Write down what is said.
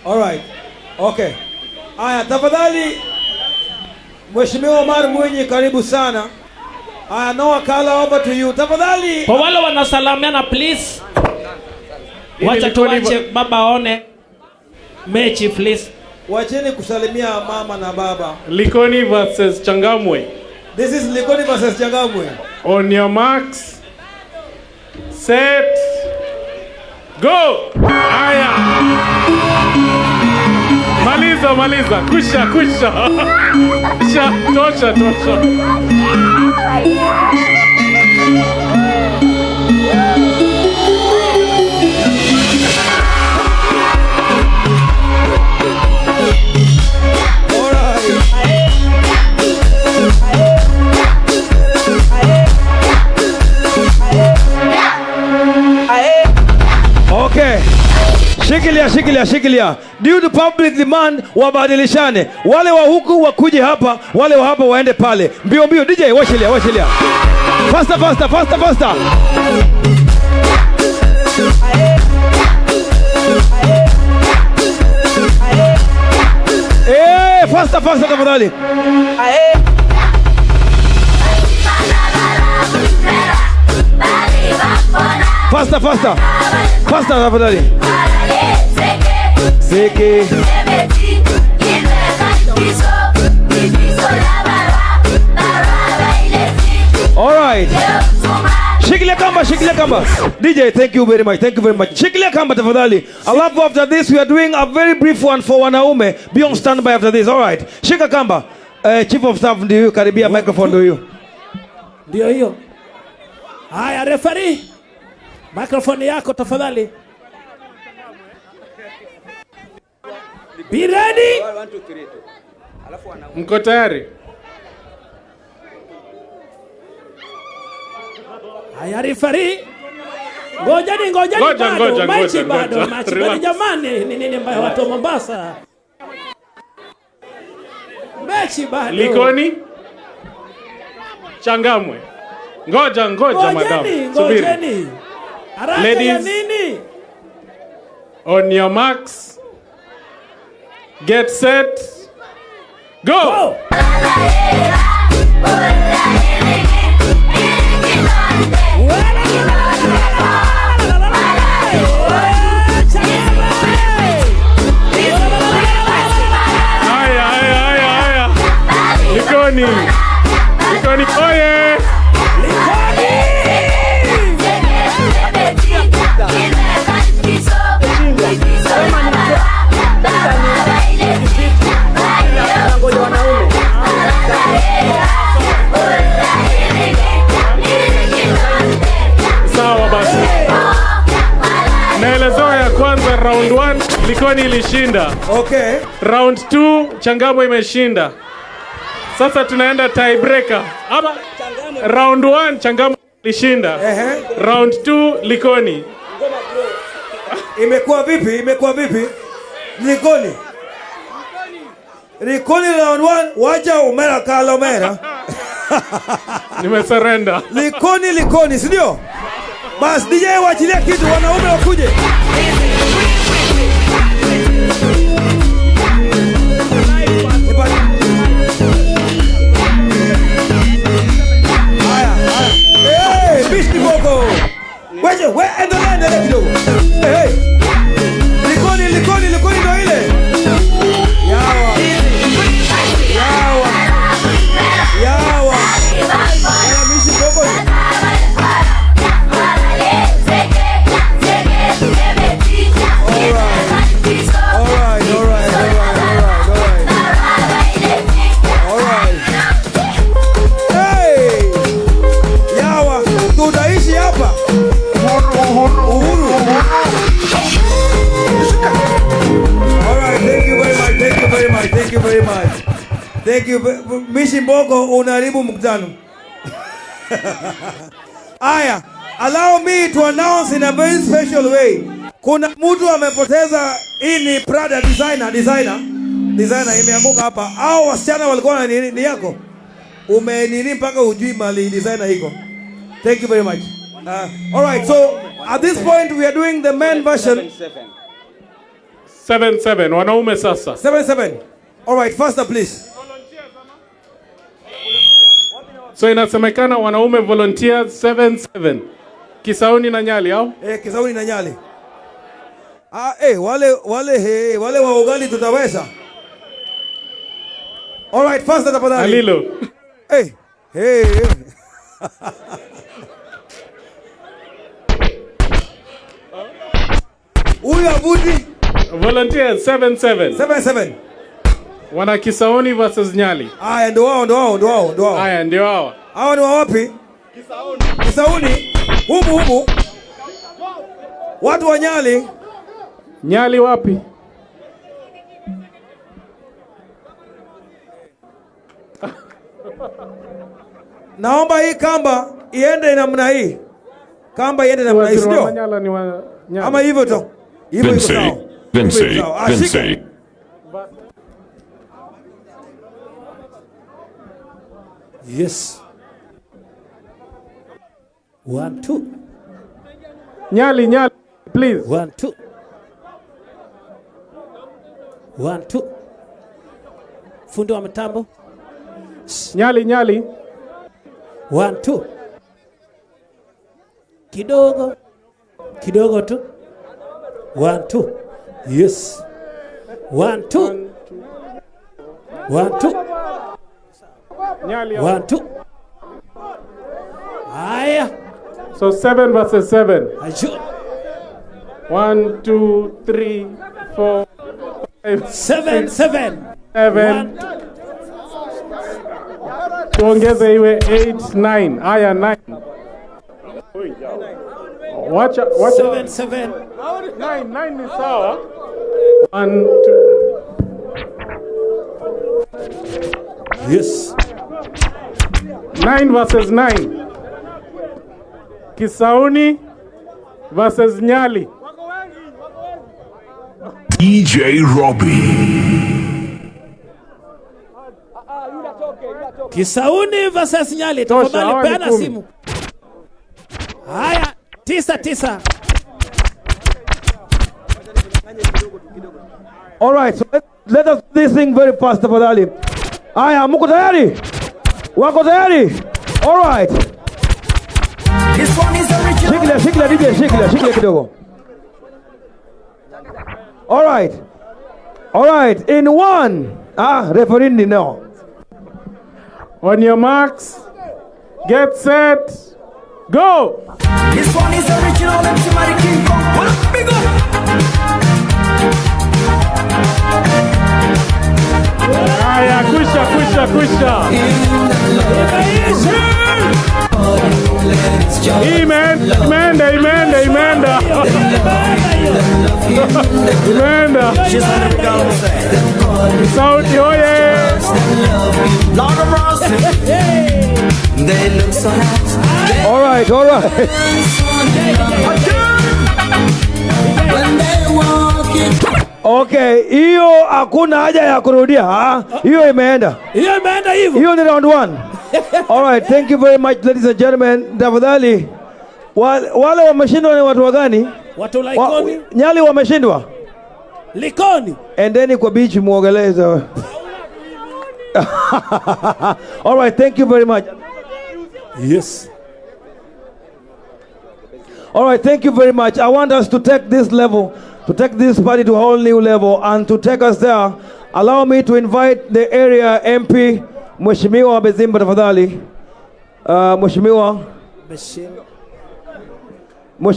All right. Okay. Aya, tafadhali Mheshimiwa Omar Mwinyi, karibu sana. Aya, Noah Kala, over to you. Tafadhali. Kwa wale wanasalamiana, please. Wacha tuache baba aone mechi, please. Wacheni kusalimia mama na baba. Likoni versus Changamwe. This is Likoni versus Changamwe. On your marks. Set. Go! Haya. Maliza, maliza. Kusha, kusha. Kusha, tosha, tosha. All right. Okay. Shikilia, shikilia, shikilia. Due to public demand, wabadilishane. Wale wa huku wakuje hapa, wale wa hapa waende pale. Mbio mbio, DJ, washilia, washilia. Faster, faster, faster, faster. Eh, faster, faster tafadhali. Faster, faster. Faster tafadhali. Seke. All right. Shikilia kamba, shikilia kamba. DJ, thank you very much. Thank you very much. Shikilia kamba tafadhali. Alafu after this we are doing a very brief one for wanaume. Be on standby after this. All right. Shika kamba. Chief of Staff ndio huyu, karibia microphone ndio huyu. Ndio hiyo. Haya, referee. Microphone yako tafadhali. Be ready. Mko tayari? Haya, referee. Ngojeni, ngojeni Ngoja, bado, ngoja, mechi ngoja, bado, ngoja. mechi bado Relax. jamani, ni nini mbaya watu wa Mombasa? Mechi bado. Likoni? Changamwe. Ngoja, ngoja madam. Ngojeni, Subiri. ngojeni. Haraka ya Ladies. nini? On your marks. Get set. Go! Go. Haya, haya, haya, haya. Likoni. Likoni oye! Sawa basi. Naelezewa ya kwanza round 1 Likoni ilishinda. Okay. Round 2 Changamwe imeshinda. Sasa tunaenda tiebreaker. Ama round 1 Changamwe ilishinda. Ehe. Round 2 Likoni. Imekuwa vipi? Imekuwa vipi? Likoni. Likoni round 1, wacha umera kala umera. Nimesurrender. Likoni, Likoni, si ndio? Bas DJ waachilie kitu, wanaume wakuje. Haya, haya. Hey, Bishti Boko. Wewe, wewe endelea, endelea kidogo. Hey, hey. Likoni, Likoni, Likoni ndio ile. Yawa. Yawa. Yawa. Haya, Bishti Boko. All right. All right, all right, all right, all right, all right. All right. Hey! Yawa, tutaishi hapa. Uhuru. All right, thank you very much. Thank you very much. Thank you very much. Thank you. Mishi Mboko, unaharibu mkutano. Aya, allow me to announce in a very special way. Kuna mtu amepoteza, hii ni Prada designer, designer. Designer imeanguka hapa. Hao wasichana walikuwa na nini, ni yako? Umenini mpaka hujui mali designer iko. Thank you very much. All right, so at this point we are doing the men version. 7-7 wanaume sasa. 7-7. All right, faster please. So inasemekana wanaume volunteers 7-7. Kisauni na Nyali au? Eh, Kisauni na Nyali. Ah, wale wa ugali tutaweza. All right, faster tafadhali. Alilo. Hey, hey. Huyu avuti. Volunteers 7-7. 7-7. Wana Kisauni versus Nyali. Aya, ndio wao, ndio wao, ndio wao, ndio wao. Aya, ndio hao. Hawa ni wa wapi? Kisauni. Kisauni. Humu humu. Watu wa Nyali. Nyali wapi? Naomba hii kamba iende namna hii. Kamba iende namna hii, sio? Ama hivyo tu. Hivyo iko sawa. Vinci, Vinci, Vinci. Yes. 1 2. Nyali, Nyali, please. 1 2. 1 2. Fundi wa mtambo. Nyali, Nyali. 1 2. Kidogo. Kidogo tu. 1 2. Yes. 1 2. 1 2. Nyali. 1 2. Haya. So 7 versus 7. Ajo. 1 2 3 4 5 7 7. 7. Tuongeze iwe 8 9. Aya 9. Wacha wacha 7 7. 9 9 ni sawa. 1 2. Yes. 9 versus 9. Kisauni versus Nyali. DJ Robbie. Kisauni versus Nyali. Tosha, Tafadhali hawa ni peana 10. simu. Haya, 9 9. All right, so let us do this thing very fast tafadhali. Haya, mko tayari? Wako tayari? All right. This one is original. Shikilia, shikilia DJ, shikilia, shikilia kidogo. All right. All right, in one. Ah, referee ni no. On your marks, get set, go. This one is original MC Mari King Kong. What up, big up? Haya, kusha, kusha, kusha. Imeenda, imeenda, imeenda. Imeenda. Sauti oye. Lord of mercy. They look so nice. All right, all right. When they walk it. Okay, hiyo hakuna haja ya kurudia. Hiyo imeenda. Hiyo imeenda hivyo. Hiyo ni round 1. All right, thank you very much ladies and gentlemen. Tafadhali wale wameshindwa ni watu wa gani? Watu Likoni. Nyali wameshindwa? Likoni. Endeni kwa beach muogeleze. All right, thank you very much. Yes. All right, thank you very much. I want us to take this level, to take this party to a whole new level, and to take us there, allow me to invite the area MP, Mheshimiwa Bezimba tafadhali. Mheshimiwa.